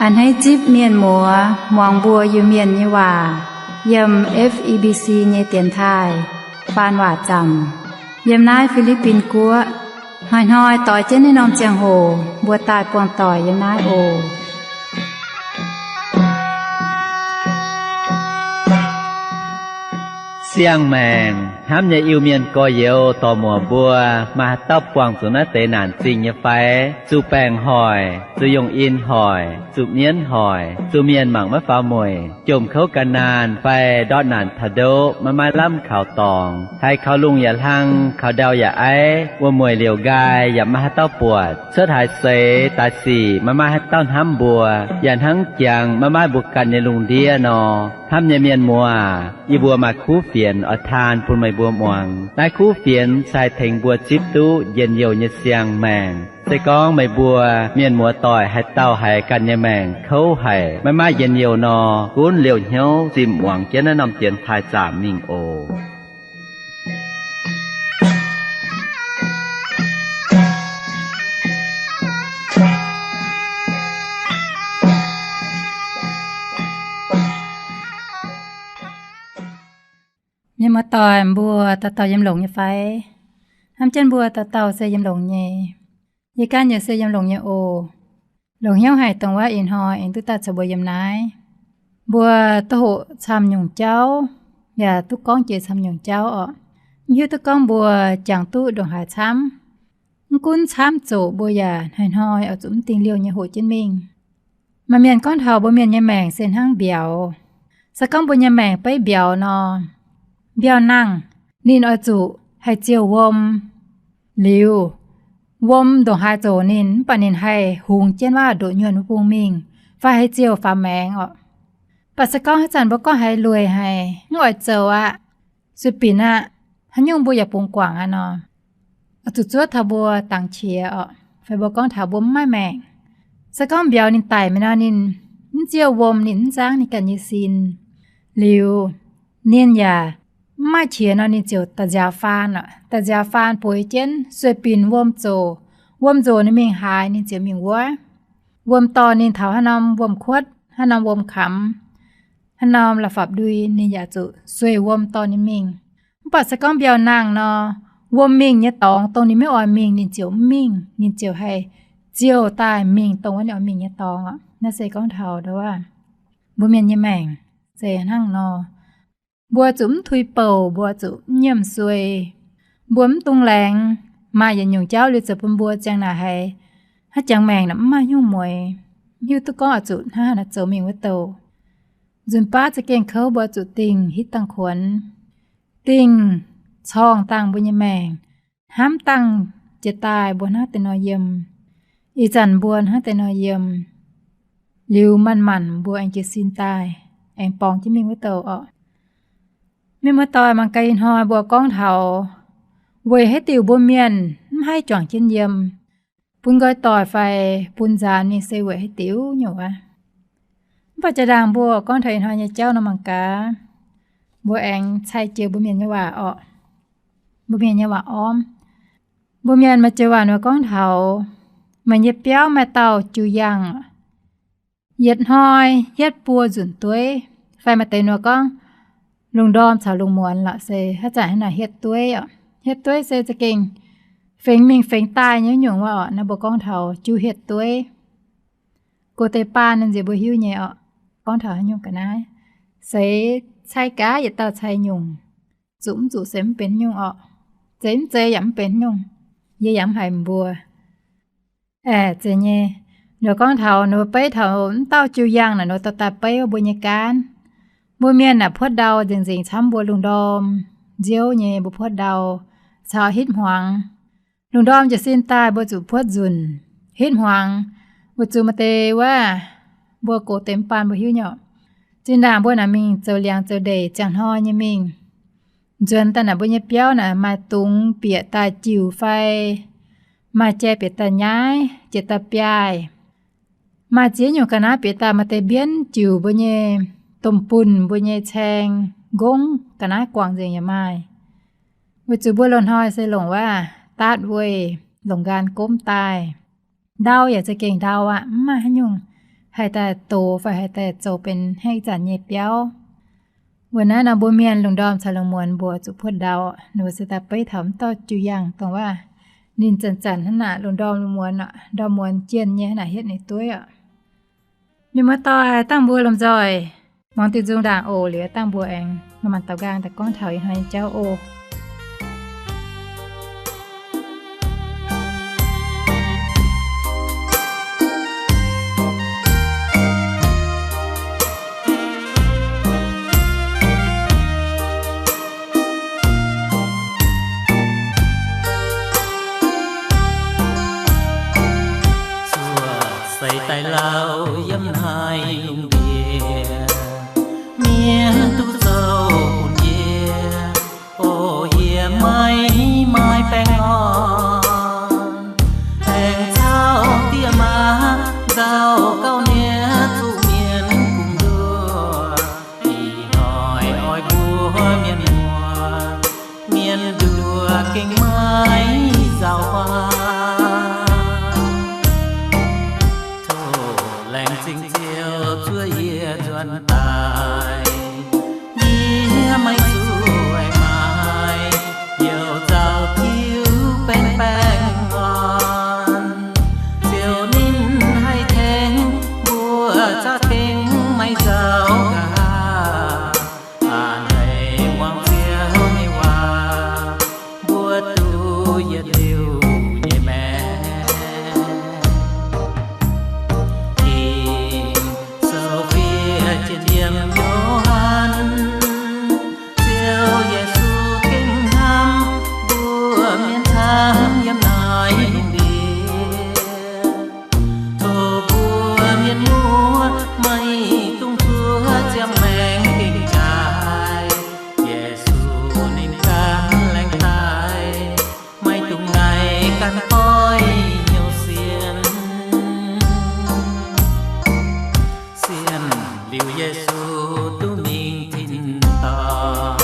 A'hneiv zipv mienh muoz muangx mbuo Iu-Mienh nyei waac yiem F E B C nyei dienx taaih faan waac zaamc yiem naaiv Fi^li^bin Guoqv. Hnoi-hnoi doix jienv naaiv norm ziangh hoc mbuo daaih buangh doic yiem naaiv oc. Siang-maengc hnamv nyei Iu-Mienh gorx-youz dorc-muoc mbuo, maaih haaix dauh buangh zuqc naaiv deix naanc zingh nyei fai? Zuqc baengc hoic, zuqc yungh in hoic, zuqc mienv hoic, zuqc mienh mangc maiv faaux mueic, jomc kouv gan naanh fai ndortv naanc taux ndoqv maiv maaih lamh kaux dorngx, haiz kaux lungh yaac hlang, kaux ndau yaac aiv, wuom-mueic liouc nqaai yaac maiv maaih haaix dauh buatc, cuotv haaix seix daaih sic maiv maaih haaix dauh hnamv mbuo, yaac hnangv jangx maiv maaih mbuo ganh nyei lungh ndiev nor. Hnamv nyei mienh muoz, yie mbuo maaih kuv fienx oix taan bun meih mbuo muangx. Naaiv kuv fienx se haih tengx mbuo zipv duqv njien-youh nyei siang-maengc. Se gorngv meih mbuo mienh muoz doic haaix dauh haiz ganh nyei maengc kouv haic, maiv maaih njien-youh nor, gunv liouh hnyouv zinh muangx jienv naaiv norm dienx taaih zaamc mingh oc. Mienh muoz doic, mbuo dauh dauh yiem longx nyei fai? Hnamv jienv mbuo dauh dauh se yiem longx nyei. Yie ganh yaac se yiem longx nyei oc. Longx hnyouv haic dongh wuov ih hnoi aengx duqv daaih caux mbuo yiem naaiv. Mbuo duqv hoqc camv nyungc jauv, yaac duqv gorngv jiex camv nyungc jauv orqc. Mv hiuv duqv gorngv mbuo jangx duqv ndongc haaix camv. Mv gunv camv zoqc mbuo yaac hnoi-hnoi oix zuqc mv dingh liouh nyei hoqc jienv mingh. Maaih mienh gorngv taux mbuo mienh nyei maengc se hnangv mbiauz. Se gorngv mbuo nyei maengc beiv mbiauz nor, mbiauz nangh, ninh oix zuqc haih ziouh wuom. Liuz, wuom ndongc haaix zoqc ninh, mv baac ninh haih hungx jienv waac ndoqc nyuonh wuov bung mingh, fai haih ziouh faaux maengx orqc. Mv baac se gorngv haaix zanc mbuo gorngv haiz lueic haic, mv oix zoux aqv, sueih binc aqv, haaix nyungc mbuo yaac bungx guangc aqv nor, oix zuqc zuov taux mbuo dangx qiex orqc, fai mbuo gorngv taux mbuo mv maaih maengc. Se gorngv mbiauz ninh daic mi'aqv nor, ninh mv ziouh wuom, ninh mv nzangv ninh ganh nyei sin. Liuz, ninh yaac mv maaih qiex nor, ninh ziouc da'nziaaux faan orqc. Da'nziaaux faan bueix jienv, sueih binc wuom zoqc. Wuom nzoqc ninh mingh haaix, ninh ziouc mingh wuov. Wuom dorh ninh taux haaix norm wuom-kuotv, haaix norm wuom-kamx, haaix norm la'fapv-ndui, ninh yaac zuqc sueih wuom dorh ninh mingh. Mv baac se gorngv mbiauz nangh nor, wuom mingh nyei dorngx dongh ninh maiv oix mingh, ninh ziouc mv mingh, ninh ziouc haih ziouh daaih mingh dongh wuov ninh oix mingh nyei dorngx orqc. Naaiv se gorngv taux ndau wuov mbuo mienh nyei maengc se hnangv nor. Mbuo zuqc mv tuix bouc, mbuo zuqc mv nyiemc sueih, mbuo mv dungx laengz, maaih yietc nyungc jauv liuz zoux bun mbuo ziang naaic haiz haaix jangx maengc naaic mv maaih nyungc mueix, mv hiuv duqv gorngv oix zuqc hnangv haaix nor zoux mingh wuov douh. Nzunc baav za'gengh kouv, mbuo zuqc dingh hitv dangh kuonx, dingh corngh dangh mbuo nyei maengc, hnamv dangh jiex daaih mbuo hnangv deix nor yiem. Ih zanc mbuo hnangv deix nor yiem, liuz manc-manc mbuo aengx jiez sin daaih, aengx borngz jienv mingh wuov douh orqc. Mienh muoz-doic, mangc gaax ih hnoi mbuo gorngv taux weic haaix diuc mbuo mienh mv haih juangc jienv yiem, bun nqoi doic fai bun nzaanx mingh se weic haaix diuc nyungc aqv. Mv baac jaa-ndaangc mbuo gorngv taux ih hnoi nyei jauv nor, mangc gaax mbuo aengx cai jiex mbuo mienh nyei waac orqc. Mbuo mienh nyei waac ormv. Mbuo mienh maaih joux waac nor gorngv taux, meih nyei biauv maaih dauh jiu yangh, yietc hnoi hietv buo nzunc dueiv. Fai maaih deix nor gorngv, lungh ndorm caux lungh muonz lorqc se haaix zanc hnangv naaic hietv dueiv orqc. Hietv dueiv se za'gengh fengx mingh fengx daaih nyei nyungc waac orqc. Naaiv mbuo gorngv taux jiu hietv dueiv. Gox deix baan nziex mbuo hiuv nyei orqc. Gorngv taux haaix nyungc ga'naaiv, seix cai gaax yietc dauh cai nyungc, zuqc mv zuqc se mv benx nyungc orqc. Zeiz mv zeiz yaac mv benx nyungc. Yie yaac mv haiz mbuo. Aeqv, zeiz nyei. Nor gorngv taux nor beiv taux mv dauh jiu yangh naaic nor dorh daaih beiv wuov mbuo nyei gaanv. Mbuo mienh naaic puotv ndau nzengc nzengc camv mbuo lungh ndorm nziouv nyei mbuo puotv ndau caux hitv hmuangx. Lungh ndorm jiez sin daaih mbuo zuqc puotv nzunc, hitv hmuangx, weic zuqc maaih deix wuov mbuo gox deix mv baan mbuo hiuv nyei orqc. Zinh ndaangc mbuo naaic mingh zoux liangx zoux ndeic ziangh hnoi nyei mingh, nzuonx daaih naaic mbuo nyei biauv naaic maaih dungz bieqc daaih jiuc fai maaih jai bieqc daaih nyaiv, jiex daaih biaaih. Maaih ziex nyungc ga'naaiv bieqc daaih maaih deix mbienv jiuc mbuo nyei domh bunh, mbuo nyei caeng, nqongv, ga'naaiv guangc nzengc yaac maaih. Weic zuqc mbuo loz-hnoi se longc wuov daatv weih, longc nqaang gomv daaih. Ndau yaac za'gengh ndau aqv, mv maaih haaix nyungc haih daaih dox fai haih daaih zoux benx hnangv ih zanc nyei biauv. Weic naaiv nor mbuo mienh lungh ndorm caux lungh muonz mbuo zuqc buoqv ndau, ninh mbuo se daaih beiv taux mv dorh jiu yangh dongh waac. Ninh zanc-zanc hnangv naaic lungh ndorm lungh muonz, ndorm muonz jienh nyei hnangv naaic hietv ninh dueiv oc. Mienh muoz-doic, dangh mbuo lomh nzoih muangx diuh nzung ndaangc oc. Liuz dangh mbuo aengx manc-manc daaux nqaang daaih gorngv taux ih hnoi nyei jauv oc. Zuoqc seix daaih lauh yiem naaiv lungh ndiev, mienh duqv zoux bun yie, o yie maiv maaih baengh orn, aengx caux diex maac nzauh gauh nie zuqc mienh gux nduov. Ih hnoi oix mbuo mienh muoz, mienh nduov gengh maiv nzauh huaav. Tov laengz zingh Ziouv zuov yie nzuonx daaih, yie maiv zuqc maaiz, youc nzauh tiuv benx baengh orn. Ziouv ninh haih tengx mbuo za'gengh maiv nzauh nqa'haav. A'hneiv muangx Ziouv nyei waac, mbuo duqv yietc liuz nyei maengc. Ging-Sou fiev jienv yiem Yo^han, Ziouv Yesu gengh hnamv mbuo mienh camv yiem naaiv lungh ndiev. Tov mbuo mienh muoz maiv dungx zuov ziangh maengc gengh jaaix. Yesu ninh ganh laengz daaih, maiv dungx ngaih ganh goiv hnyouv sienh. Sienh liuz Yesu duqv mingh tin-dorngh,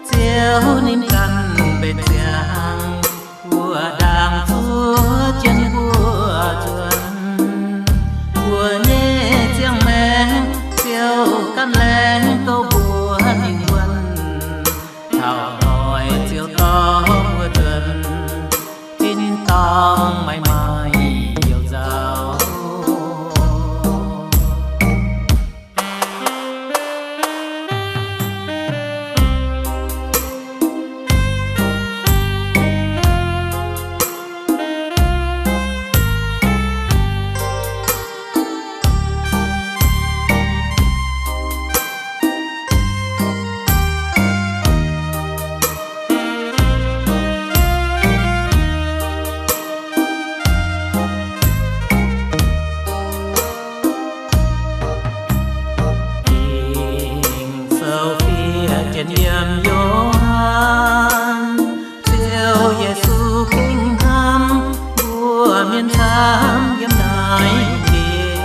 Ziouv ninh ganh mbenc ziangx, wuov ndaangc zuov jienv mbuo nzuonx. Mbuo nyei ziangh maengc Ziouv ganh laengz kouv mbuo mingh wuonv. Taux hnoi Ziouv dorh mbuo nzuonx, tin-dorngh maiv maaih youh nzauh. Ging-Sou fiev jienv yiem Yo^han, Ziouv Yesu gengh hnamv mbuo mienh camv yiem naaiv lungh ndiev.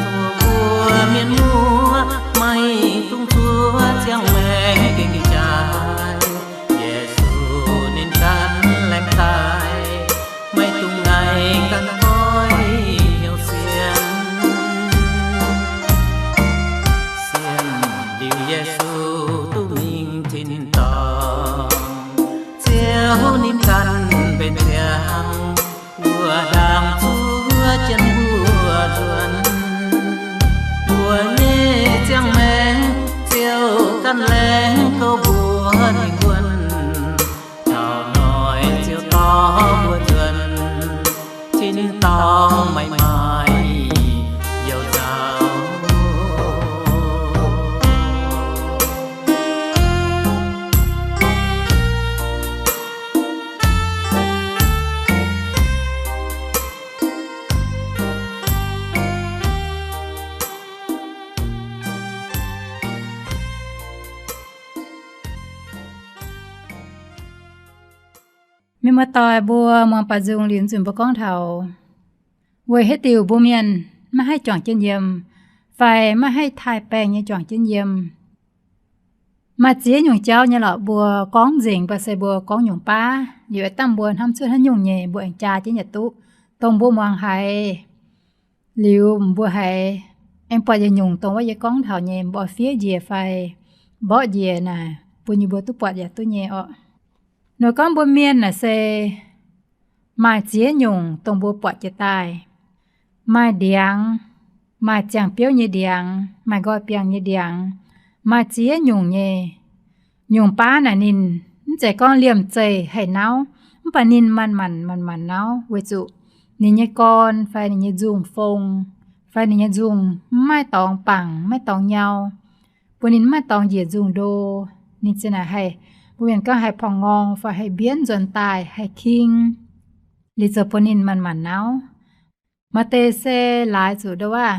Tov mbuo mienh muoz maiv dungx zuov ziangh maengc gengh jaaix. Yesu ninh ganh laengz daaih, maiv dungx ngaih ganh goiv hnyouv sienh. Sienh liuz Yesu duqv mingh tin-dorngh, Ziouv ninh ganh mbenc ziangx, wuov ndaangc zuov jienv mbuo nzuonx. Mbuo nyei ziangh maengc Ziouv ganh laengz kouv mbuo mingh wuonv. Taux hnoi Ziouv dorh mbuo nzuonx, tin-dorngh maiv maaih youh nzauh. Mienh muoz-doic mbuo muangx baac nzung liuz nzunc mbuo gorngv taux weic haaix diuc mbuo mienh maiv haih juangc jienv yiem, fai maiv haih taaih baengh nyei juangc jienv yiem. Maaih ziex nyungc jauv nyei lorqc, mbuo gorngv nzengc mv baac se mbuo gorngv nyungc baav, liuz dangh mbuo hnamv cuotv haaix nyungc nyei mbuo aengx jaa jienv yietc duqv, dongh mbuo muangx haiz Liuz mbuo haiz aengx buatc yietc nyungc dongh wuov yie gorngv taux nyei, mbuo fiev njiec fai mborqv njiec naaic, bun yie mbuo duqv buatc yaac duqv nyei orqc. Nor gorngv mbuo mienh naaic se maaih ziex nyungc dongh mbuo buatc jiez daaih. Maaih ndiangx, maaih ziangh biouv nyei ndiangx, maaih nqoi biangh nyei ndiangx, maaih ziex nyungc nyei. Nyungc baav naaic ninh mv zeiz gorngv liemh zeih haih nauv, mv baac ninh manc-manc manc-manc nauv weic zuqc ninh nyei gorn fai ninh nyei nzungh fong fai ninh nyei nzungh mv maaih dorngx bangc, maiv dorngx nyau, bun ninh mv maaih dorngx njiec nzungh ndo. Ninh ziouc naaic haih, mbuo mienh gorngv haih porngh ngorng fai haih mbienv nzuonx daaih, haih king, liuz zoux bun ninh manc-manc nauv. Maaih deix se laaix zuqc ndo wuov,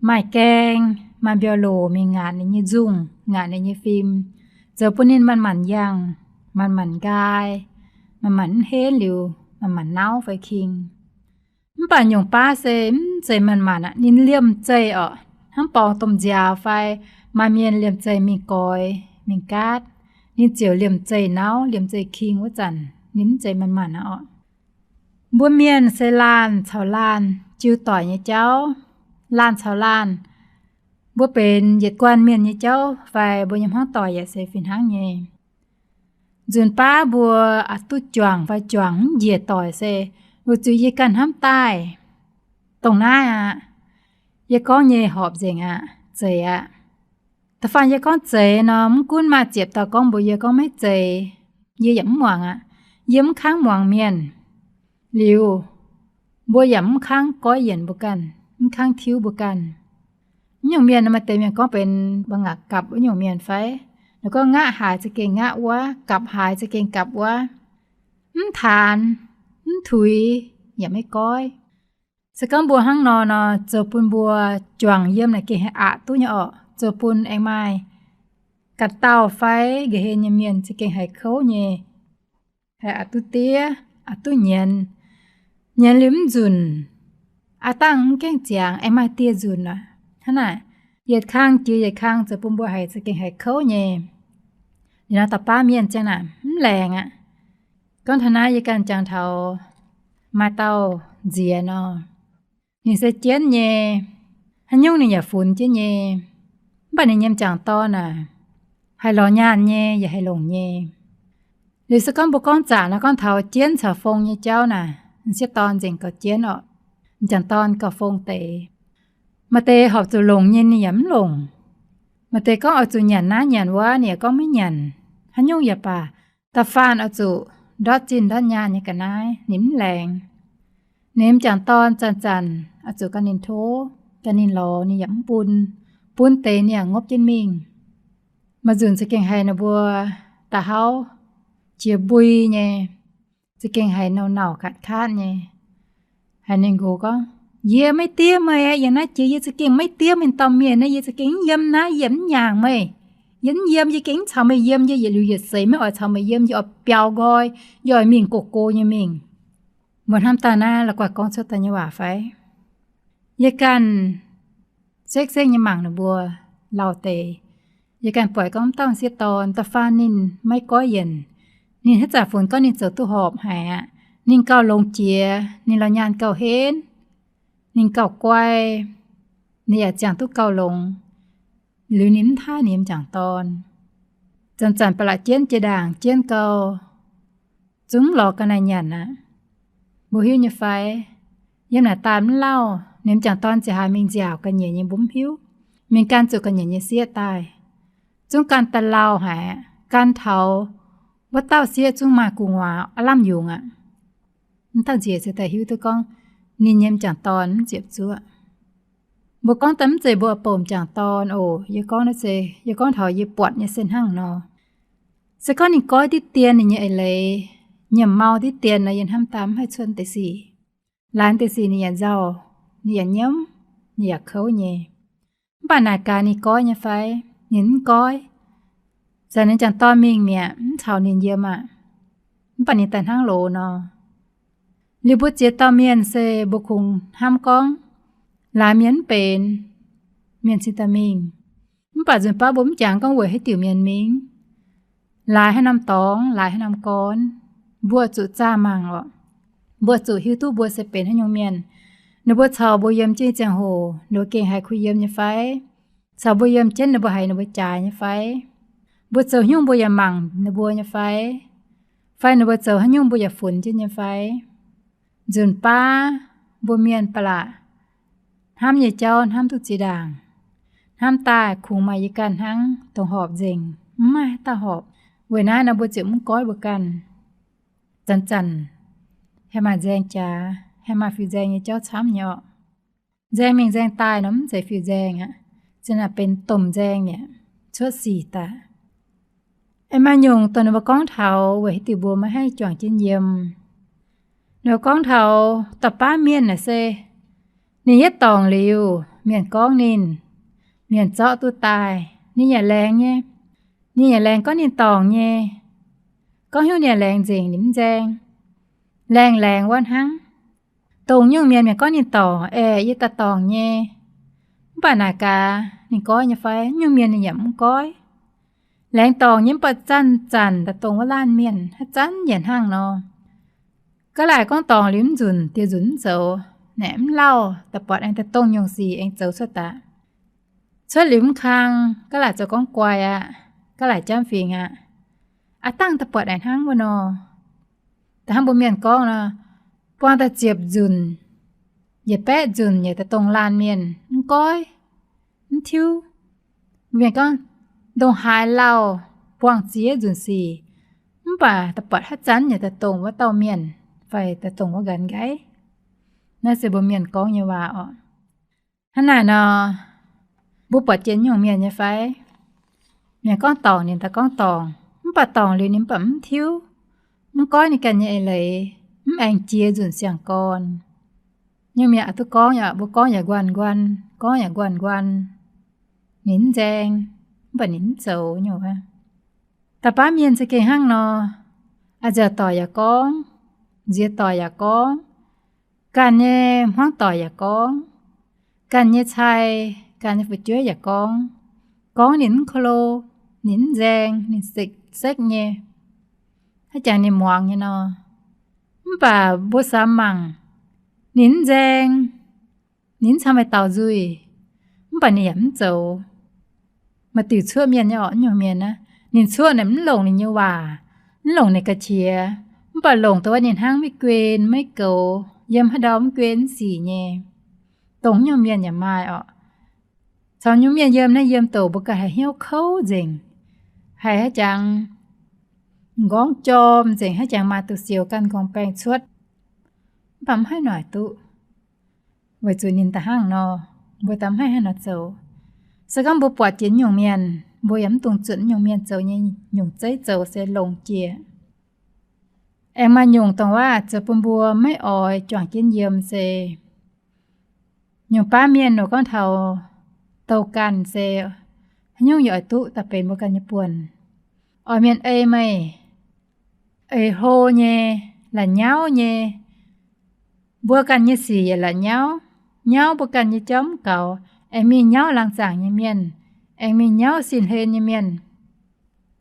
maaih gaeng, maaih mbiauh loc mingh ngaatc ninh nyei nzungh, ngaatc ninh nyei fim, zoux bun ninh manc-manc yangh, manc-manc nqaai, manc-manc mv henv liuz manc-manc nauv fai king. Mv baac nyungc baav se mv zeiz manc-manc aqv, ninh liemh zeih orqc. Hnangv borngz domh nziaaux fai maaih mienh liemh zeih mingh goix, mingh gaatv, ninh ziouc liemh zeih nauv, liemh zeih king wuov zanc ninh mv zeiz manc-manc aqv orqc. Mbuo mienh se laanh caux laanh jiu doic nyei jauv, laanh caux laanh, mbuo benx yietc guanh mienh nyei jauv fai mbuo nyei hmuangv doic yaac se fih hnangv nyei. Nzunc baav mbuo aqc duqv juangc fai juangc mv njiec doic se weic zuqc yie ganh hnamv daaih, dongh naaiv aqv, yie gorngv nyei horpc nzengc aqv, zeiz aqv. Da'faanh yie gorngv zeiz nor, mv gunv maaih ziepc dauh gorngv mbuox yie gorngv maiv zeiz, yie yaac mv muangx aqv. Yie mv kangv muangx mienh. Liuz, mbuo yaac mv kangv goiv yienc mbuo ganh, mv kangv tiuv mbuo ganh. Wuov nyungc mienh maaih deix mienh gorngv benx mbuo ngaatc gapv wuov nyungc mienh fai, ninh gorngv ngaqv haaix za'gengh ngaqv wuov, gapv haaix za'gengh gapv wuov, mv taanx, mv tuix, yaac maiv goiv. Se gorngv mbuo hnangv nor nor, zoux bun mbuo juangc yiem naaic gengh haih aqc duqv nyei orqc. Zoux bun aengx maaih ganh dauh fai nqa'haav nyei mienh za'gengh haiz kouv nyei, haiz aqc duqv diev, aqc duqv nyienz. Nyienz liuz mv nzunc, aav dangh mv gaengh ziangx, aengx maaih dieh nzunc aqv. Hnangv naaic, yietc kang jiex yietc kang zoux bun mbuo haiz za'gengh haiz kouv nyei. Liuz nor da'baav mienh ziang naaic mv laengz aqv. Gorngv taux naaiv yie ganh jangx taux maaih dauh nziex nor, ninh se jienv nyei, haaix nyungc ninh yaac funx jienv nyei. Mv baac ninh nyei m'jangc dorn aac, haih lorz nyaanh nyei yaac haih longc nyei. Liuz se gorngv mbuo gorngv zaqc nor, gorngv taux jienv caux fong nyei jauv naaic, m'sieqv dorn nzengc gauh jienv orqc. M'jangc dorn gauh fong deix. Maaih deix horpc zuqc longc nyei ninh yaac mv longc. Maaih deix gorngv oix zuqc nyanc naaiv nyanc wuov, ninh yaac gorngv maiv nyanc. Haaix nyungc yaac baac, da'faanh oix zuqc ndortv zinh ndortv nyaanh nyei ga'naaiv ninh mv laengz. Ninh m'jangc dorn zanc-zanc oix zuqc gan ninh tov, gan ninh lorz ninh yaac mv bun. Bun deix ninh yaac ngopv jienv mingh. Maaih nzunc za'gengh haiz ninh mbuo da'hauv jiex mbui nyei, za'gengh haiz nouh nauc katv-katv nyei. Haiz ninh nqox gorngv, yie maiv diev meih aqv. Yiem naaiv jiex yie za'gengh maiv diev meih dauh mienh naaiv. Yie za'gengh mv yiem naaiv, yie mv nyaangc meih. Yie mv yiem, yie gengh mv caux meih yiem. Yie yietc liuz yietc seix maiv oix caux meih yiem. Yie oix biaux nqoi, yie oix mingh gox-gox nyei mingh. Mbuo hnamv daaih naaiv la'guaih gorngv cuotv daaih nyei waac fai? Yie ganh sekv-sekv nyei mangc ninh mbuo lauh deix. Yie ganh buatc gorngv m'dauh m'sieqv dorn da'faanh ninh maiv goiv yienc. Ninh haaix zanc funx gorngv ninh zoux duqv horpc haic aqv. Ninh gauh longx jiex, ninh lorz nyaanh gauh henv, ninh gauh guai, ninh yaac ziangh duqv gauh longx. Liuz ninh mv taaih ninh m'jangc dorn. Zanc-zanc ba'laqc jienv jiex ndaangc jienv gau, zungv lorz ga'naaiv nyanc aqv. Mbuo hiuv nyei fai? Yiem naaic daaih mv lauh, ninh m'jangc dorn ziouc haaix mingh nziaauc ga'nyiec nyei mbuo mv hiuv. Mingh gan zuqc ga'nyiec nyei sieqv daaih. Zungv gan daaih lauh haic, gan taux wuov dauh sieqv zungv maaih gu'nguaaz aav lamh yungz aqv. Mv dauh nziex se daaih hiuv duqv gorngv ninh nyei m'jangc dorn mv ziepc zuoqv. Mbuo gorngv daaih mv zeiz mbuo bouh m'jangc dorn oc. Yie gorngv naaiv se yie gorngv taux yie buatc nyei se hnangv nor. Se gorngv ninh goiv diqv dien ninh nyei eix leiz, nyiemc mau diqv dien nor, yie hnamv daaih mv haih cuotv deix sic. Laaix deix sic ninh yaac nzauh, ninh yaac nyiemv, ninh yaac kouv nyei. Mv baac naaic gaax ninh goiv nyei fai? Ninh mv goiv. Zanc ninh m'jangc dorn mingh mi'aqv, mv caux ninh yiem aqv. Mv baac ninh daaih hnangv loz nor. Liuz mbuo ziex dauh mienh se mbuo kungx hnamv gorngv laaix mienh mv benx, mienh cingx daaih mingh. Mv baac nzunc baav mbuo mv jangx gorngv weic haaix diuc mienh mingh, laaix haaix norm dorngx, laaix haaix norm gorn, mbuo zuqc zaah mangc orqc. Mbuo zuqc hiuv duqv mbuo se benx haaix nyungc mienh. Ninh mbuo caux mbuo yiem jienv ziangh hoc ninh mbuo gengh haiz kuh yiem nyei fai? Caux mbuo yiem jienv ninh mbuo haiz ninh mbuo jaaix nyei fai? Mbuo zoux haaix nyungc mbuo yaac mangc ninh mbuo nyei fai? Fai ninh mbuo zoux haaix nyungc mbuo yaac funx jienv nyei fai? Nzunc baav mbuo mienh ba'laqc hnamv nyei jauv hnamv duqv zinh ndaangc. Hnamv daaih kungx maaih yie ganh hnangv dongh horpc nzengc, mv maaih haaix dauh horpc. Weic naaiv nor mbuo ziouc mv goiv mbuo ganh. Zanc-zanc haih maaih nzaeng jaax, haih maaih fiuv-nzaeng nyei jauv camv nyei orqc. Nzaeng mingh nzaeng daaih nor mv zeiz fiuv-nzaeng aqv, se naaic benx domh nzaeng yaac cuotv sic daaih. Aengx maaih nyungc dongh ninh mbuo gorngv taux weic haaix diuc mbuo maiv haih juangc jienv yiem. Ninh mbuo gorngv taux dauh baav mienh naaic se, ninh yietv dorngc liuz, mienh gorngv ninh, mienh zorqv duqv daaih, ninh yaac laengz nyei. Ninh yaac laengz gorngv ninh dorngc nyei. Gorngv hnyouv ninh yaac laengz nzengc, ninh mv nzaeng. Laengz laengz wuov hnangv. Dongh nyungc mienh, mienh gorngv ninh dorngc, aeqv, yie daaih dorngc nyei. Mv baac naaic gaax ninh goiv nyei fai? Nyungc mienh ninh yaac mv goiv. Laengz dorngc nyei mv baac zanc-zanc daaih dongh wuov laanh mienh haaix zanc yaac hnangv nor. Ga'laaic gorngv dorngc liuz mv nzunc, dieh nzunc mv zoux, naaic mv lauh, da'buatc aengx daaih dongh nyungc sic aengx zoux cuotv daaih. Cuotv liuz mv kang, ga'laaic zoux gorngv guai aqv, ga'laaic jamv fingx aqv. Aav dangh da'buatc aengx hnangv wuov nor. Da'hnangv mbuo mienh gorngv nor, buangh daaih ziepc nzunc, yietc baeqv nzunc yaac daaih dongh laanh mienh mv goiv, mv tiuv. Mbuo mienh gorngv, ndongc haaix lauh buangh ziex nzunc sic, mv baac da'buatc haaix zanc yaac daaih dongh wuov dauh mienh fai daaih dongh wuov nqanx nqaiv. Naaiv se mbuo mienh gorngv nyei waac orqc. Hnangv naaic nor, mbuo buatc jiex nyungc mienh nyei fai? Mienh gorngv dorngc ninh daaih gorngv dorngc, mv baac dorngc liuz ninh mv baac mv tiuv, mv goiv ninh ganh nyei eix leiz, mv aengx jiex nzunc siang-gorn. Nyungc mienh aqc duqv gorngv yaac mbuo gorngv yaac nquanh nquanh, gorngv yaac nquanh nquanh. Ninh mv nzaeng, mv baac ninh mv zoux nyungc. Da'baav mienh za'gengh hnangv nor, a'nziaauc doic yaac gorngv, nziex doic yaac gorngv, ganh nyei hmuangv doic yaac gorngv, ganh nyei cai, ganh nyei fu'jueiv yaac gorngv. Gorngv ninh mv ko lo, ninh mv nzaeng, ninh sekv-sekv nyei, haaix jangx ninh muangx nyei nor. Mv baac mbuo samx mangc, ninh mv nzaeng, ninh mv cangx meih daux nzuih, mv baac ninh yaac mv zoux. Maaih diuc cuoqv mienh nyei orqc, nyungc mienh aqv, ninh cuoqv naaic mv longc ninh nyei waac, mv longc ninh ga'qiex, mv baac longc dongh wuov ninh hnangv maiv guen maiv goux, yiem haaix ndau mv guen mv sic nyei. Dongh nyungc mienh yaac maaih orqc. Caux nyungc mienh yiem naaiv yiem douc mbuo ganh haih hnyouv kouv nzengc, haih haaix jangx m'nqorngv jorm nzengc, haaix jangx maaih duqv siou ganh m'nqorngv baengh cuotv, mv baac mv haih noic duqv. Weic zuqc ninh da'hnangv nor, mbuo da'mv haih haaix nor zoux. Se gorngv mbuo buatc jiex nyungc mienh, mbuo yaac mv dungx zuotc nyungc mienh zoux nyei nyungc zeiv zoux se longx jiex. Aengx maaih nyungc dongh waac zoux bun mbuo maiv oix juangc jienv yiem se nyungc baav mienh nor gorngv taux douh ganh se haaix nyungc yaac oix duqv daaih benx mbuo ganh nyei buonc. Oix mienh ei meih, eix hlo nyei, la'nyauv nyei. Mbuo ganh nyei sic yaac la'nyauv, nyauv mbuo ganh nyei jauv mv gaux, aengx mingh nyauv laangz zaangc nyei mienh, aengx mingh nyauv sin hlen nyei mienh.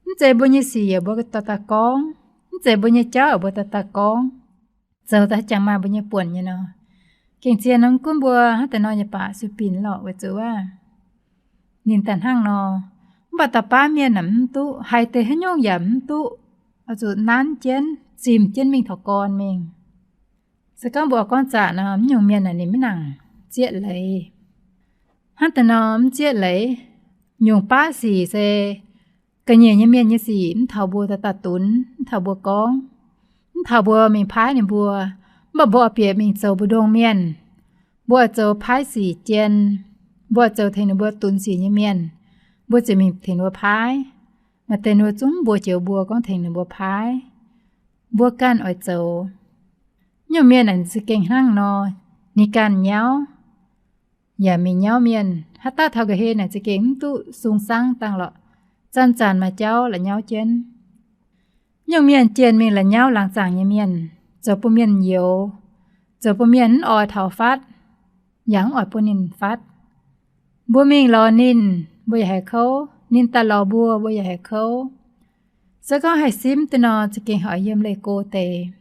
Mv zeiz mbuo nyei sic yaac mbuo dorh daaih gorngv, mv zeiz mbuo nyei jauv yaac mbuo dorh daaih gorngv, zoux daaih haaix jangx maaih mbuo nyei buonc nyei nor. Gengh zien nor, mv gunv mbuo hnangv deix nor nyei baac sueih binc lorqc, weic zuqc waac ninh daaih hnangv nor. Mv baac da'baav mienh naaic mv duqv, haiz deix haaix nyungc yaac mv duqv, oix zuqc nanv jienv, zimh jienv mingh taux gorn mingh. Se gorngv mbuo oix gorngv zaqc nor, mv nyungc mienh naaic ninh maiv nangc zieqv leiz. Hnangv deix nor mv zieqv leiz, nyungc baav sic se ga'nyiec nyei mienh nyei sic mv taux mbuo daaih daaih dunx, mv taux mbuo gorngv, mv taux mbuo mingh paaiv ninh mbuo. Mv baac mbuo oix bieqc mingh zoux mbu'ndongx mienh. Mbuo oix zoux paaiv sic jien. Mbuo oix zoux tengx ninh mbuo dunx sic nyei mienh. Mbuo ziouc mingh tengx ninh mbuo paaiv. Maaih deix ninh mbuo zungv mbuox joux mbuo gorngv tengx ninh mbuo paaiv. Mbuo ganh oix zoux. Nyungc mienh naaic za'gengh hnangv nor, ninh ganh nyauv yaac mingh nyauv mienh. Haaix dauh taux nqa'haav naaic za'gengh mv duqv sung-sangv dangh lorqc. Zanc-zanc maaih jauv la'nyauv jienv. Nyungc mienh jienh mingh la'nyauv laangz zaangc nyei mienh, zoux bun mienh youx, zoux bun mienh mv oix taux fatv, yaac mv oix bun ninh fatv. Mbuo mingh lorz ninh, mbuo yaac haiz kouv. Ninh daaih lorz mbuo, mbuo yaac haiz kouv. Se gorngv haih simv deix nor, za'gengh oix yiem leih go deix.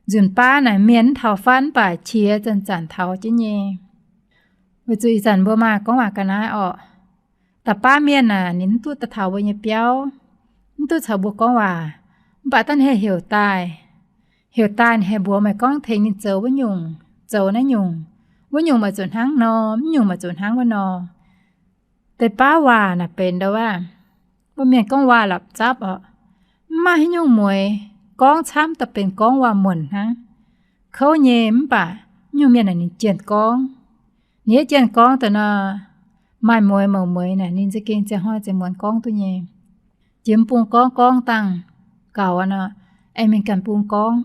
Nzunc baav naaic mienh mv taux fatv mv baac qiex zanc-zanc taux jienv nyei. Weic zuqc ih zanc mbuo maaih gorngv waac ga'naaiv orqc, da'baav mienh aah, ninh mv duqv daaih taux mbuo nyei biauv, mv duqv caux mbuo gorngv waac, mv baac da'heh heuc daaih, heuc daaih ninh haih mbuox meih gorngv tengx ninh zoux wuov nyungc, zoux naaiv nyungc, wuov nyungc maaih zuqc hnangv nor, mv nyungc maaih zuqc hnangv wuov nor. Deix baav waac naaic benx ndau waac, mbuo mienh gorngv waac la'zapv orqc, mv maaih haaix nyungc mueix, gorngv camv daaih benx gorngv waac-muonc hnangv. Kouv nyei mv baac nyungc mienh naaic ninh jienh gorngv. Ninh yietv jienh gorngv daaih nor, maaih mueix mouc mueix naaic ninh za'gengh ziangh hnoi ziangh muonz gorngv duqv nyei. Jiex mv bung gorngv, gorngv dangh gaux nor, aengx mingh ganh bung gorngv.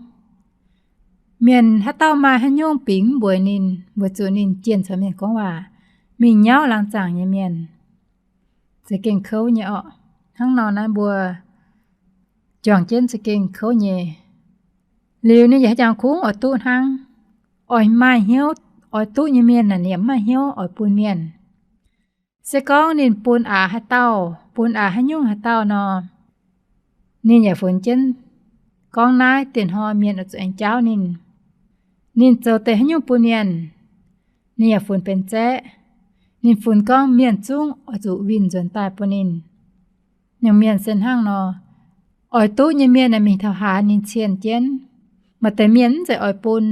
Mienh haaix dauh maaih haaix nyungc bingx mv mbuox ninh, weic zuqc ninh jienh caux mienh gorngv waac, mingh nyauv laangz zaangc nyei mienh, za'gengh kouv nyei orqc. Hnangv nor naaiv mbuo juangc jienv za'gengh kouv nyei. Liuz ninh yaac haaix jangx kungx oix duqv hnangv. Oix maaih hnyouv oix duqv nyei mienh naaic ninh yaac mv maaih hnyouv oix bun mienh. Se gorngv ninh bun aax haaix dauh, bun aax haaix nyungc haaix dauh nor, ninh yaac funx jienv gorngv naaiv dieh hnoi mienh oix zuqc aengx jaauv ninh. Ninh zoux deix haaix nyungc bun mienh, ninh yaac funx benx zaeqv. Ninh funx gorngv mienh zungv oix zuqc winh nzuonx daaih bun ninh. Nyungc mienh se hnangv nor, oix duqv nyei mienh aah, mingh taux haaix ninh cienh jienv. Maaih deix mienh mv zeiz oix bun,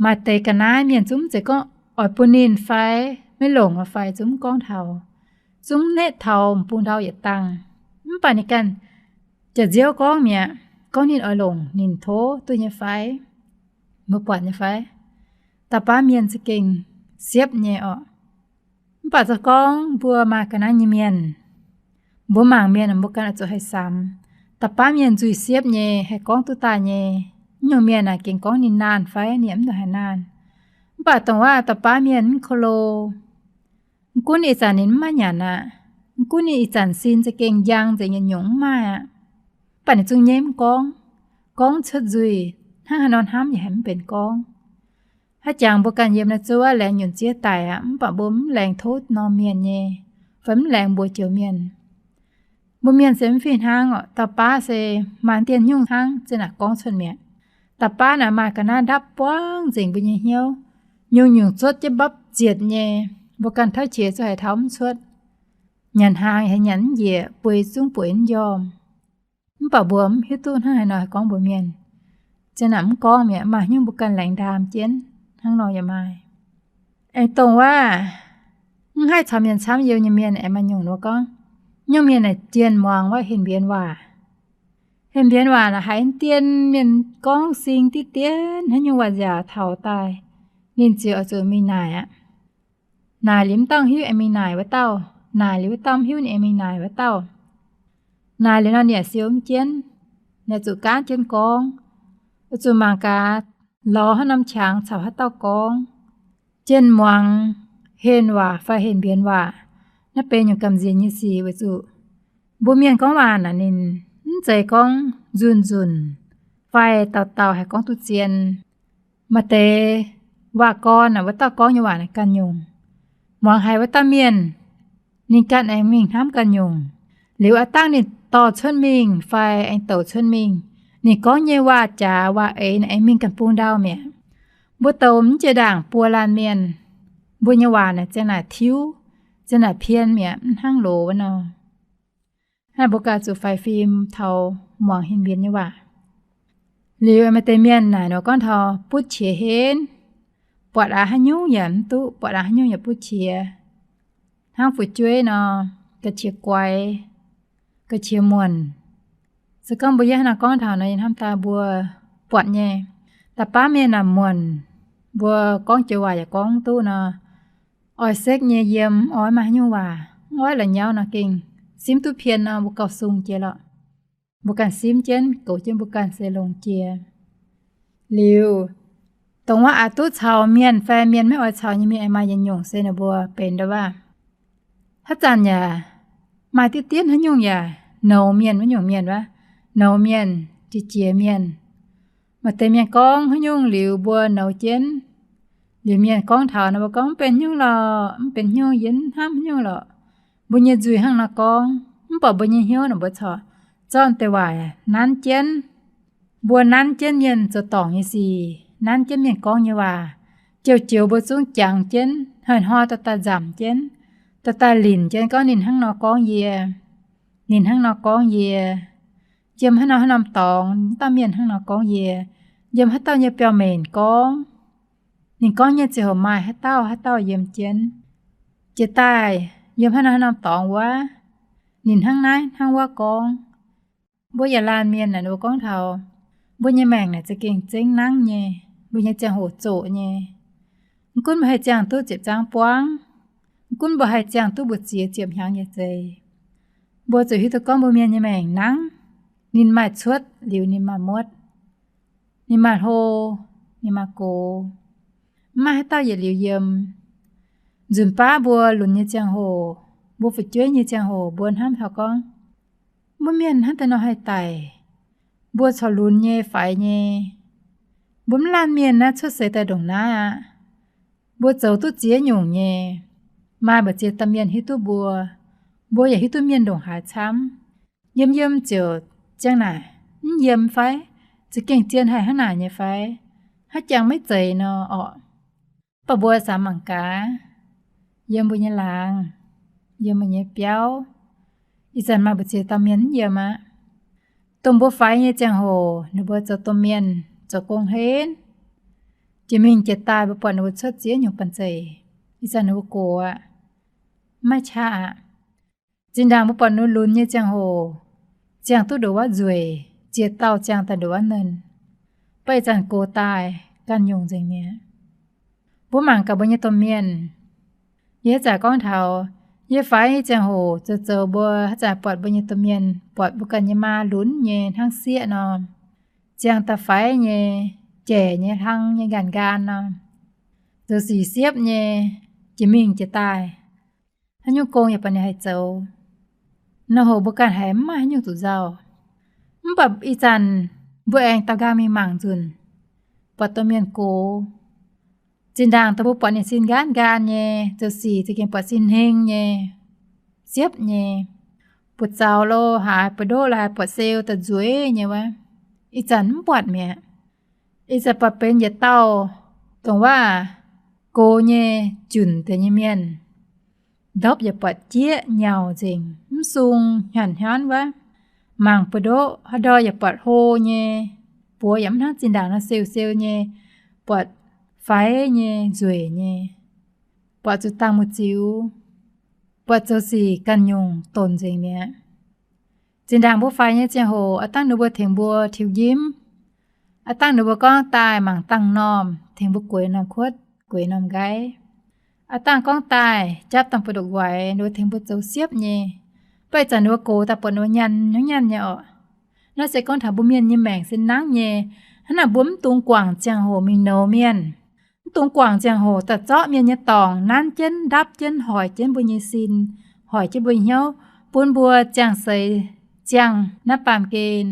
maaih deix ga'naaiv mienh zungv mv zeiz gorngv oix bun ninh fai maiv longc fai zungv mv gorngv taux, zungv mv netv taux m'bung ndau yietc dangh. Mv baac ninh ganh jaax-nziouv gorngv mi'aqv, gorngv ninh oix longc ninh tov duqv nyei fai, mbuo buatc nyei fai. Da'baav mienh za'gengh siepv nyei orqc. Mv baac zoux gorngv mbuo maaih ga'naaiv nyei mienh, mbuo mangc mienh mbuo ganh oix zuqc haih samx. Da'baav mienh nzuih siepv nyei, haih gorngv duqv daaih nyei. Nyungc mienh naaic gengh gorngv ninh naanh fai ninh mv nduqc haaix naanh. Mv baac dongh waac da'baav mienh mv ko lo, mv gunv ih zanc ninh mv maaih nyanc aqv, mv gunv ninh ih zanc sin za'gengh njang nzengc, nyungc-nyungc mv maaih aqv, mv baac ninh zungv nyei mv gorngv, gorngv cuotv nzuih, hnangv haaix nor hnamv yaac haiz mv benx gorngv. Haaix jangx mbuo ganh yiem naaiv zouv laengz nyunc zieqv daic aqv, mv baac mbuo mv laengz tov norm mienh nyei, fai mv laengz mbuox joux mienh. Mbuo mienh se mv fih hnangv orqc. Da'baav se maaih dien nyungc hnangv zinh naaic gorngv cuotv mi'aqv. Da'baav naaic maaih ga'naaiv ndapv buangv nzengc mbuo nyei hnyouv, nyungc-nyungc zuotv jienv mbapv zietc nyei, mbuo ganh tauv qiex zuqc haiz taux mv cuotv. Nyanc hnaangx haiz nyanc mv njiec, bueix zungv bueix mv njormh. Mv baac mbuo mv hiuv duqv hnangv haaix nor haih gorngv mbuox mienh. Zinh naaic mv gorngv mi'aqv, maaih nyungc mbuo ganh laengz ndaam jienv hnangv nor yaac maaih. Aengx dongh waac mv haih caux mienh camv you nyei mienh aengx maaih nyungc nor gorngv, nyungc mienh naaic jienh muangx waac, henh mbienx waac. Henh mbienx waac naaic haiz dien mienh gorngv sing diqv dien haaix nyungc waac nziaauc taux daaih, ninh ziouc oix zuqc mingh naaic aqv. Naaic liuz mv dauh hiuv aengx mingh naaic wuov dauh, naaic liuz wuov dauh mv hiuv ninh aengx mingh naaic wuov dauh. Naaic liuz nor ninh yaac siou mv jienv, ninh zuqc gaanv jienv gorngv, zuqc mangc gaax lorz haaix norm qangx caux haaix dauh gorngv. Jienh muangx henh waac fai henh mbienx waac, naaiv benx nyungc gamh nziex nyei sic weic zuqc mbuo mienh gorngv waac naaic ninh mv zeiz gorngv nzunc-nzunc fai dauh dauh haih gorngv duqv zien. Maaih deix waac-gorn naaic wuov dauh gorngv nyei waac naaic ganh nyungc, muangx haiz wuov dauh mienh ninh ganh aengx mingh hnamv ganh nyungc. Liuz aav dangh ninh dorh cuotv mingh fai aengx douc cuotv mingh, ninh gorngv nyei waac jaax waac eix naaic aengx mingh ganh bung ndau mi'aqv. Mbuo douc mv jiex ndaangc buo laanh mienh, mbuo nyei waac naaic ziang naaic tiuv, ziang naaic pien mi'aqv, mv hnangv loz wuov nor. Hnangv mbuo ganh zuqc faix fim taux muangx henh mbienx nyei waac. Liuz maaih deix mienh naaic nor gorngv taux butv qiex henv, buatc aqv haaix nyungc yaac mv duqv, buatc aqv haaix nyungc yaac butv qiex. Hnangv fu'jueiv nor, ga'qiex guaix, ga'qiex muonc. Se gorngv mbuo yie hnangv naaiv gorngv taux nor, yie hnamv daaih mbuo buatc nyei, da'baav mienh naaic muonc, mbuo gorngv joux waac yaac gorngv mv duqv nor, oix sekv nyei yiem, mv oix maaih haaix nyungc waac, mv oix la'nyauv nor gengh simv duqv pien nor mbuo gauh sung jiex lorqc. Mbuo ganh simv jienv, goux jienv mbuo ganh se longx jiex. Liuz, dongh wuov aqc duqv caux mienh fai mienh maiv oix caux nyei mienh aengx maaih yietc nyungc se ninh mbuo benx ndau waac haaix zanc yaac maaih diqv dienv haaix nyungc yaac nouz mienh wuov nyungc mienh wuov, nouz mienh, jiex jiex mienh. Maaih deix mienh gorngv haaix nyungc liuz mbuo nouz jienv. Liuz mienh gorngv taux nor mbuo gorngv, mv benx haaix nyungc lorqc, mv benx haaix nyungc, yie mv hnamv haaix nyungc lorqc. Mbuo nyei nzuih hnangv nor gorngv, mv baac mbuo nyei hnyouv naaic mbuo corc zorqv deix waac nanv jienv. Mbuo nanv jienv mienh zoux dorngc nyei sic, nanv jienv mienh gorngv nyei waac, joux-joux mbuo zungv jangx jienv, hnoi-hnoi daaih daaih nzamc jienv, daaih daaih linc jienv gorngv ninh hnangv nor gorngv yie, ninh hnangv nor gorngv yie, yiem haaix norm haaix norm dorngx dauh mienh hnangv nor gorngv yie, yiem haaix dauh nyei biauv-mbenc gorngv, ninh gorngv nyei ziangh hoc maaih haaix dauh haaix dauh yiem jienv. Jiex daaih yiem haaix norm haaix norm dorngx wuov, ninh hnangv naaiv hnangv wuov gorngv. Mbuo yietc laanh mienh naaic, ninh mbuo gorngv taux mbuo nyei maengc naaic za'gengh zengv nangv nyei, mbuo nyei ziangh hoc zoqc nyei. Mv gunv mbuo haih ziangh duqv ziepc zangv buangv, mv gunv mbuo haih ziangh duqv mbu'ziex ziepc hnyangx nyei zeiz, mbuo zuqc hiuv duqv gorngv mbuo mienh nyei maengc nangv. Ninh maaih cuotv liuz ninh maaih muotv, ninh maaih hlo, ninh maaih gox, mv maaih haaix dauh yietc liuz yiem. Nzunc baav mbuo lunx nyei ziangh hoc, mbuo fu'jueiv nyei ziangh hoc, mbuo hnamv taux gorngv, mbuo mienh hnangv deix nor haih daic. Mbuo corc lunx nyei faix nyei. Mbuo mv laanh mienh naaiv cuotv seix daaih ndongc naaiv aqv. Mbuo zoux duqv ziex nyungc nyei. Maaih mbu'ziex dauh mienh hiuv duqv mbuo, mbuo yaac hiuv duqv mienh ndongc haaix camv. Yiem yiem ziouc ziang naaic, mv yiem fai? Za'gengh zien haih hnangv naaic nyei fai? Hnangv jangx maiv zeiz nor orqc. Mv baac mbuo samx mangc gaax, yiem mbuo nyei laangz, yiem mbuo nyei biauv, ih zanc maaih mbu'ziex dauh mienh mv yiem aqv. Dongh mbuo faix nyei ziangh hoc ninh mbuo zoux domh mienh, zoux gong henv, jiex mingh jiex daaih mbuo buatc ninh mbuo cuotv ziex nyungc banh zeic. Ih zanc ninh mbuo gox aqv, maiv qaqv aqv. Zinh ndaangc mbuo buatc ninh lunx nyei ziangh hoc, ziangh duqv ndongc wuov nzueic, ziex dauh ziangh daaih ndongc wuov nernh. Mv baac ih zanc gox daaih ganh nyungc nzengc mi'aqv. Mbuo mangc gaax mbuo nyei domh mienh. Yie haaix zanc gorngv taux, yie faix nyei ziangh hoc zoux zoux mbuo haaix zanc buatc mbuo nyei domh mienh, buatc mbuo ganh nyei maa lunx nyei hnangv sieqv nor, ziangh daaih faix nyei, jaic nyei, hlang nyei, nqaanh nqaanh nor, zoux sic siepv nyei, jiex mingh jiex daaih. Haaix nyungc gong yaac buatc ninh haih zoux. Nor hoc mbuo ganh haiz mv maaih haaix nyungc zuqc nzauh. Mv baac ih zanc mbuo aengx daaux nqaang mingh mangc nzunc, buatc domh mienh gox. Zinh ndaangc dongh mbuo buatc ninh sin nqaanv nqaanh nyei, zoux sic za'gengh buatc sin heng nyei, siepv nyei, buoz-zaux lo haaix, buoz-ndoqv lo haaix, buatc siou daaih nzueic nyei wuov, ih zanc mv buatc mi'aqv. Ih zanc buatc benx yietc dauh dongh wuov gox nyei, junc deix nyei mienh. Ndopv yaac buatc jieqv nyauc nzengc, mv sung, hnyangx-hnyangx wuov. Mangc buoz-ndoqv haaix ndau yaac buatc hlo nyei, buoz yaac mv hnangv zinh ndaangc nor siou-siou nyei, buatc faix nyei, nzueic nyei, buatc zuqc dangh muoz-ziux, buatc zoux sic ganh nyungc donc nzengc mi'aqv. Zinh ndaangc mbuo faix nyei ziangh hoc, aav dangh ninh mbuo tengx mbuo tiux njimv. Aav dangh ninh mbuo gorngv daaih mangc dangh normh, tengx mbuo gueix normh kuotv, gueix normh nqaiv. Aav dangh gorngv daaih japv dangh buoz-ndoqv nquaix, ninh mbuo tengx mbuo zoux siepv nyei. Mv baac ih zanc ninh mbuo gox daaih buatc ninh mbuo nyanh hnangv nyanh nyei orqc. Naaiv se gorngv taux mbuo mienh nyei maengc se nangv nyei. Hnangv naaic mbuo mv dungx guangc ziangh hoc mingh nouz mienh. Mv dungx guangc ziangh hoc daaih zorqv mienh nyei dorngc nanv jienv, ndapv jienv, hoic jienv mbuo nyei sin, hoic jienv mbuo nyei hnyouv, bun mbuo ziangh seix ziangh naaiv baamh gen,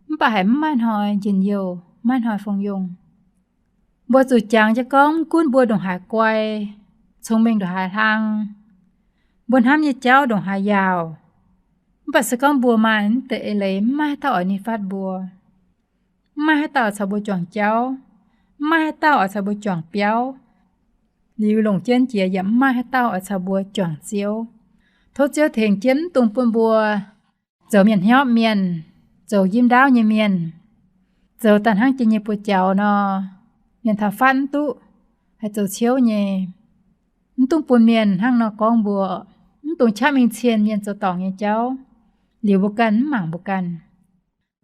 mv baac haiz mv maaih hnoi njien-youh, mv maaih hnoi fongc yongh. Mbuo zuqc jangx jienv gorngv, mv gunv mbuo ndongc haaix guai, cong-mengh ndongc haaix hlang, mbuo hnamv nyei jauv ndongc haaix yaauc, mv baac se gorngv mbuo maaih mv deix eix leiz, mv maaih haaix dauh oix ninh fatv mbuo. Mv maaih haaix dauh oix caux mbuo juangc jauv, mv maaih haaix dauh oix caux mbuo juangc biauv. Liuz longc jienv jiex yaac mv maaih haaix dauh oix caux mbuo juangc Ziouv. Tov Ziouv tengx jienv, mv dungx bun mbuo zoux mienh hnyopv mienh, zoux njimv ndaauv nyei mienh, zoux daaih hnangv jiex nyei buoz-jaux nor, mienh taux fatv mv duqv, haih zoux ciouv nyei. Mv dungx bun mienh hnangv nor gorngv mbuo. Mv dungx qaqv mingh cien mienh zoux dorngc nyei jauv, liuz mbuo ganh mv mangc mbuo ganh.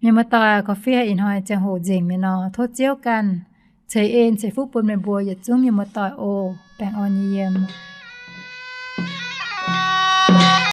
Mienh muoz-doic, korv-fiev ih hnoi ziangh hoc nzengc mi'aqv nor, tov Ziouv ganh ceix en ceix fuqv bun meih mbuo yietc zungv mienh muoz-doic oc. Baengh orn nyei yiem.